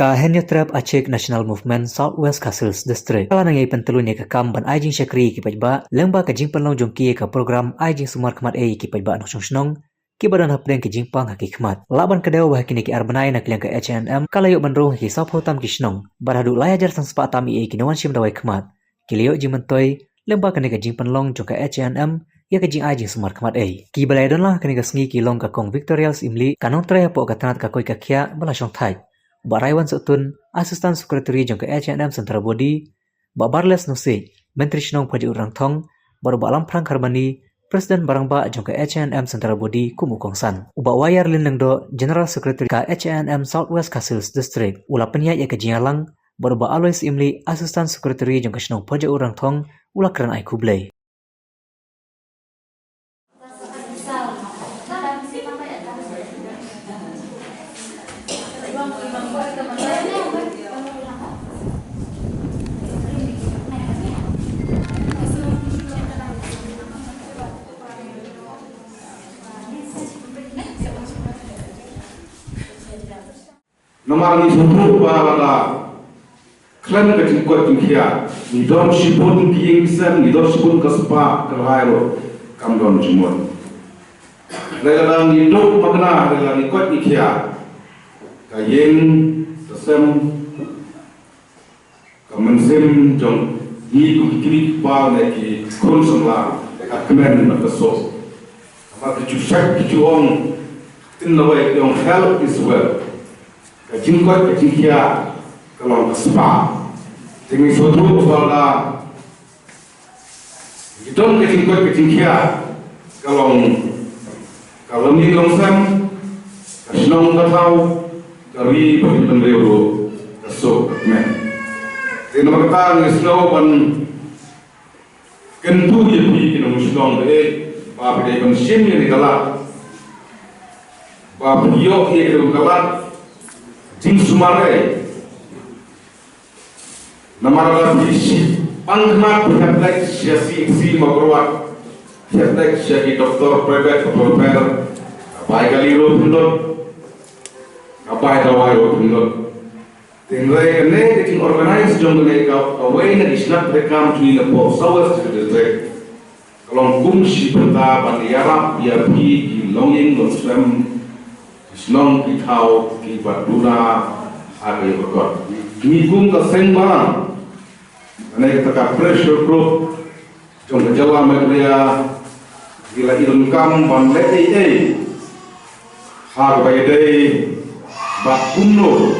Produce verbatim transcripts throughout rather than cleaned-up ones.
Ka Hynñiewtrep Achik National Movement South West Khasi Hills District ka la nang ïai pyntlun ïa ka kam ban ai jingshakri ïa ki paidbah lyngba ka jingpynlong jong ki ïa ka program ai jingsumar khmat ei ïa ki paidbah nongshong shnong kiba don hapdeng ki jingpang ha ki khmat. Lah ban kdew ba ha kine ki ar bnai na ka liang ka H A N M ka la ïoh ban rung ha ki saphew tam ki shnong bad haduh lai hajar san spah tam ei ei ki nongwan shim dawai khmat ki la ïoh jingmyntoi lyngba kane ka jingpynlong jong ka H A N M ïa ka jingai jingsumar khmat ei. Kiba la ïadon lang ha kane ka sngi ki long ka Kong Victoria L. Syiemlieh, ka nongtrei hapoh ka tnat ka koit ka khiah ba la shongthait, Bah Raiwan Sohtun, Assistant Secretary jong ka H A N M Central Body, Bah Barles Nusi, Myntri Shnong Phojaud Rangthong, bad u Bah Lamphrang Kharbani, President ba rangbah jong ka H A N M Central Body kum u kongsan. U Bah Wayar Lin Lyngdoh, General Secretary ka H A N M South West Khasi Hills District, u la pynïaid ïa ka jingïalang, bad u Bah Alois Syiemlieh, Assistant Secretary jong ka shnong Phojaud Rangthong, u la kren ai khublei. Namar ngi sngewthuh ba lada khlem ka jingkoit jingkhiah, ngi don shibun ki ïing ki sem, ngi don shibun ka spah ka rhai ruh, kam don jingmut. Hynrei lada ngi duk makna, hynrei lada ngi koit ngi khiah, ka ïing ka sem, ka mynsiem jong ngi kum ki kmie ki kpa ne ki khun samla ka kmen bad ka suk. Namar ki ju shait ki ju ong, in lawei ki ong health is wealth. Ka jingkoit ka jingkhiah ka long ka spah. Te ngi sngewthuh ba lada ngi don ka jingkoit ka jingkhiah ka long ka longïing longsem, ka shnong ka thaw, ka ri bad ka bynriew ruh ka suk ka kmen. Te namar kata ngi sngew ban kyntu ïa phi ki nongshong ba eh ba phi dei ban shim ïa kane ka lad, ba phi ïoh ïa kane ka lad jingsumar ei. Namar ba phi shipang khmat phi hap leit sha C H C Mawkyrwat, phi hap leit sha ki doktor private, doktor pher, ka bai kali ruh phin lut, ka bai dawai ruh phin lut. Te hynrei kane ka jingorganize jong kane ka, kawei na ki shnat treikam jong ngi napoh South West District ka long kum shi bynta ban ïarap ïa phi ki longïing longsem, ki shnong ki thaw kiba duna ha ka ïoh ka kot. Ngi kum ka seng balang, kane kata ka pressure group jong ka jylla Meghalaya, ngi la ïoh donkam ban leh ei ei ha kaba ïadei bad kumno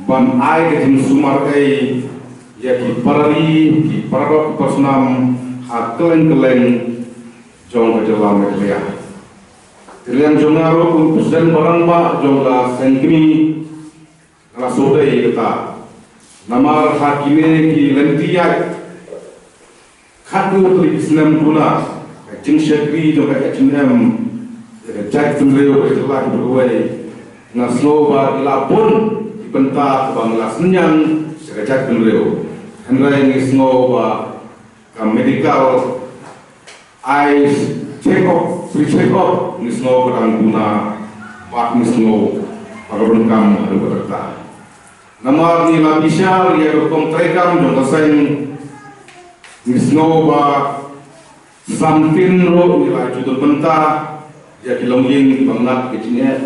ban ai ka jingsumar ei ïa ki para ri, ki para doh, ki para snam ha kylleng kylleng jong ka jylla Meghalaya. Te liang jong nga ruh kum u president ba rangbah jong ka seng kmie, nga la sngewdei ïa kata. Namar ha kine ki lynti ïaid khatduh tylli ki snem duna, ka jingshakri jong ka H A N M ïa ka jaitbynriew, ka jylla kiba kawei, nga sngew ba ki la bun ki bynta kiba ngi la synñiang sha ka jaitbynriew. Hynrei ngi sngew ba ka medical eye check up, free check up, ngi sngew ka dang duna, bad ngi sngew ba ka donkam haduh katta katta. Namar ngi la bishar ïa ka rukom treikam jong ka seng, ngi sngew ba samtin ruh ngi la ju don bynta ïa ki longïing kiba ngat ki jingeh.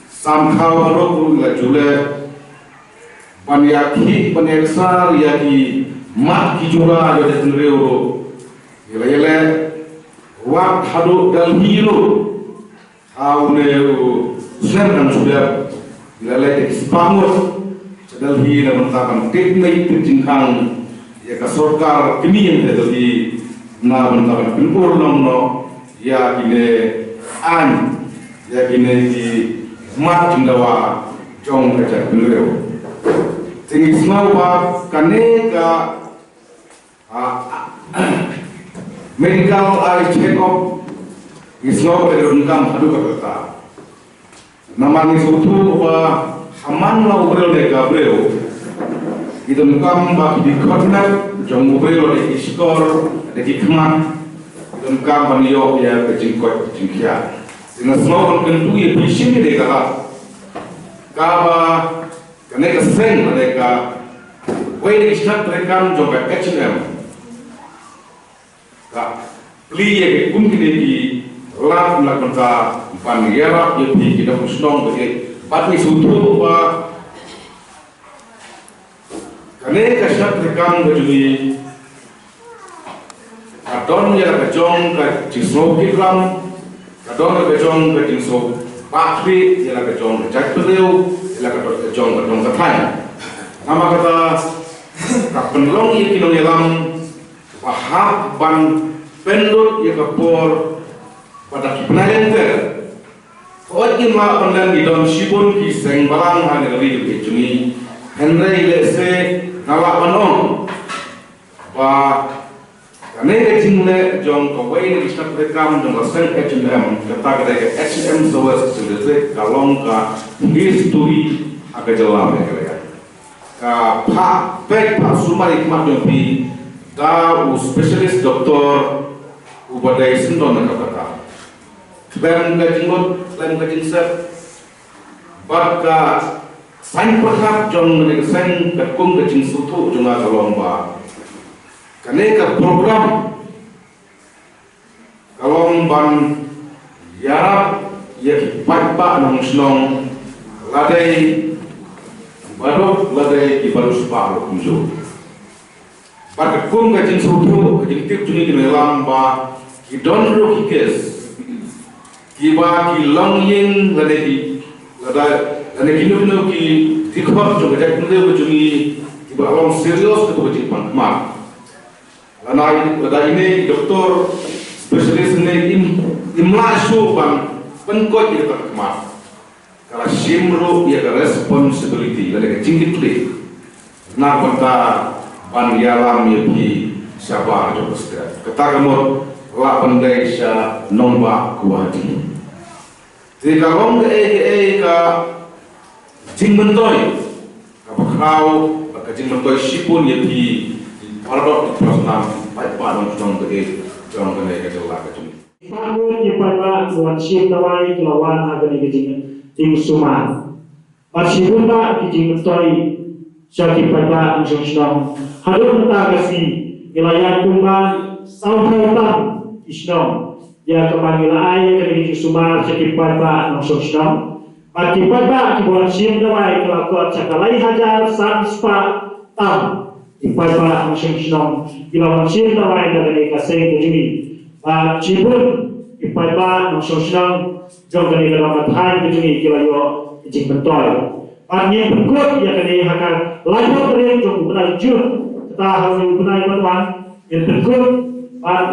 Samkhaw ruh ngi la ju leh ban ïa ki, ban ïa ksar ïa ki mat ki jura ïa ka jaitbynriew ruh. Ngi la ïaleh wat haduh Delhi ruh. Ha une u snem dang shu dep, ngi la leit da ki spah ngut sha Delhi na bynta ban tip ngi tip jingkhang ïa ka sorkar kmie jong Delhi na bynta ban pynurlong noh ïa kine aiñ, ïa kine ki mat jingdawa jong ka jaitbynriew. Te ngi sngew ba kane ka Ah, medical eye check up ngi sngew ba ka donkam haduh katta katta. Namar ngi sngewthuh ba ha man la u briew ne ka briew, ki donkam ba ki dkhot met jong u briew lane ki shkor lane ki khmat, ki donkam ban ïoh ïa ka jingkoit jingkhiah. Te nga sngew ban kyntu ïa phi shim ïa ka lad kaba Kane ka seng, kane ka wei na ki shnat treikam jong ka H and M. Ka plie ïa ki kum kine ki lad na ka bynta ban ïarap ïa phi ki nongshong shnong ba ïeit. Bad ngi sngewthuh ba kane ka shnat treikam ka jong ngi ka don ïa la ka jong ka jingsngew kit lam, ka don ïa la ka jong ka jingsngew pahkhlieh, ïa la ka jong ka jaitbynriew, ïa la ka don ka jong ka dong ka thaiñ. Namar kata ka pynlong ïa ki nongïalam ba hap ban pynlut ïa ka por ba da ki bnai lynter. Hooid ngim lah ban len, ki don shibun ki seng balang ha ka ri ka jong ngi. Hynrei lehse nga lah ban ong ba kane ka jingleh jong kawei na ki shnat treikam jong ka seng H and M, kata ka dei ka H and M Service Secretariat, ka long ka history ha ka jylla Meghalaya. Ka phah peit phah sumar ïa khmat jong phi da u specialist doctor uba dei syndon na ka bynta khlem ka jingmut, khlem ka jingsep. Bad ka saiñ pyrkhat jong kane ka seng, katkum ka jingsngewthuh jong nga ka long ba kane ka program ka long ban ïarap ïa ki paidbah nongshong shnong, la dei baduk la dei ki baduh spah ruh kumjuh. Bad katkum ka jingsngewthuh, ka jingtip jong ngi ki nongïalam ba ki don ruh ki kes kiba ki longïing lane ki, lada, lane kino kino ki dkhot jong ka jaitbynriew ka jong ngi kiba long serious kato ka jingpang khmat. Lada, lada ine i doktor specialist ne im, im lah shuh ban pynkoit ïa kata ka khmat. Ka la shim ruh ïa ka responsibility lane ka jingkitkhlieh na ka bynta ban ïalam ïa phi shabar jong ka state. Kata ka mut lah ban dei sha nongbah Guwahati. Te ka long kaei kaei ka jingmyntoi kaba khraw, ka jingmyntoi shibun ïa phi, ki para doh, ki para snam, paidbah nongshong shnong kaei jong kane ka jylla ka jong ngi. Ki paidbah, ki paidbah ba wan shim dawai ki la wan ha kane ka jing, jingsumar. Bad shibun bah ki jingmyntoi sha ki paidbah nongshong shnong. Haduh mynta ka sngi ngi la ïaid kumba sawphew tam ki shnong ïa kaba ngi la ai ïa kane ka jingsumar sha ki paidbah nongshong shnong. Bad ki paidbah kiba wan shim dawai ki la kot sha ka lai hajar san spah tam. Ki paidbah nongshong shnong ki la wan shim dawai da kane ka seng ka jong ngi. Bad shibun ki paidbah nongshong shnong jong kane ka dong ka thaiñ ka jong ngi ki la ïoh ka jingmyntoi. Bad ngin pynkut ïa kane ha ka laiphew tarik jong u bnai Jun, kata ha u bnai ban wan ngin pynkut. Bad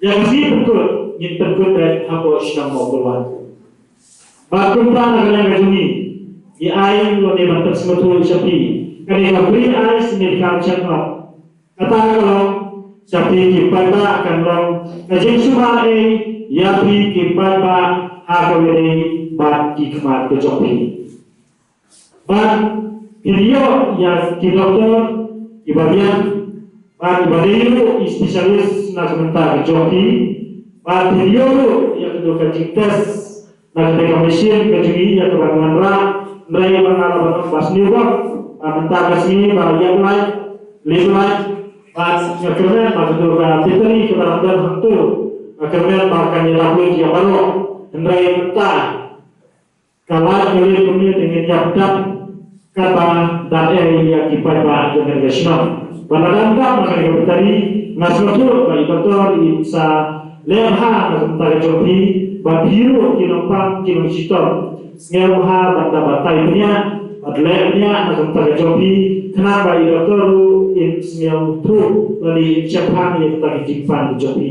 ïa ka sngi pynkut ngin pynkut beit hapoh shnong Mawkyrwat. Bad kumta na ka liang ka jong ngi, ngi ai lane ban pynsngewthuh sha phi kane ka Bri Ai Sngewthuh Channel. Kata ka long sha phi ki paidbah, kan long ka jingsumar ei ïa phi ki paidbah ha kawei bad ki khmat ka jong phi. Bad phin ïoh ïa ki doktor kiba biang, bad kiba dei ruh ki specialist na ka bynta ka jong phi. Bad phin ïoh ruh ïa kito ka jingtest na kata ka machine ka jong ngi ïa kaba ngan rah, hynrei ba nga la ban ong ba sniew bha, ba mynta ka sngi ba ïap lait, lip lait, bad nga kyrmen ba kata ka battery kaba la don hangto, nga kyrmen ba kan ïarap lut ïa baroh. Hynrei mynta ka lait ka lip kumne te ngin ïap dap kaba dap ei ïa ki paidbah jong kane ka shnong. Ba la dang dap na kane ka battery, nga sngewthuh ba i doktor in sa leh bha na ka bynta ka jong phi, ba phi ruh ki nongpang ki nongshitom sngewbha ban da batai bniah bad leh bniah na ka bynta ka jong phi, khnang ba i doktor ruh in sngewthuh lane in shemphang ïa kata ka jingpang ka jong phi.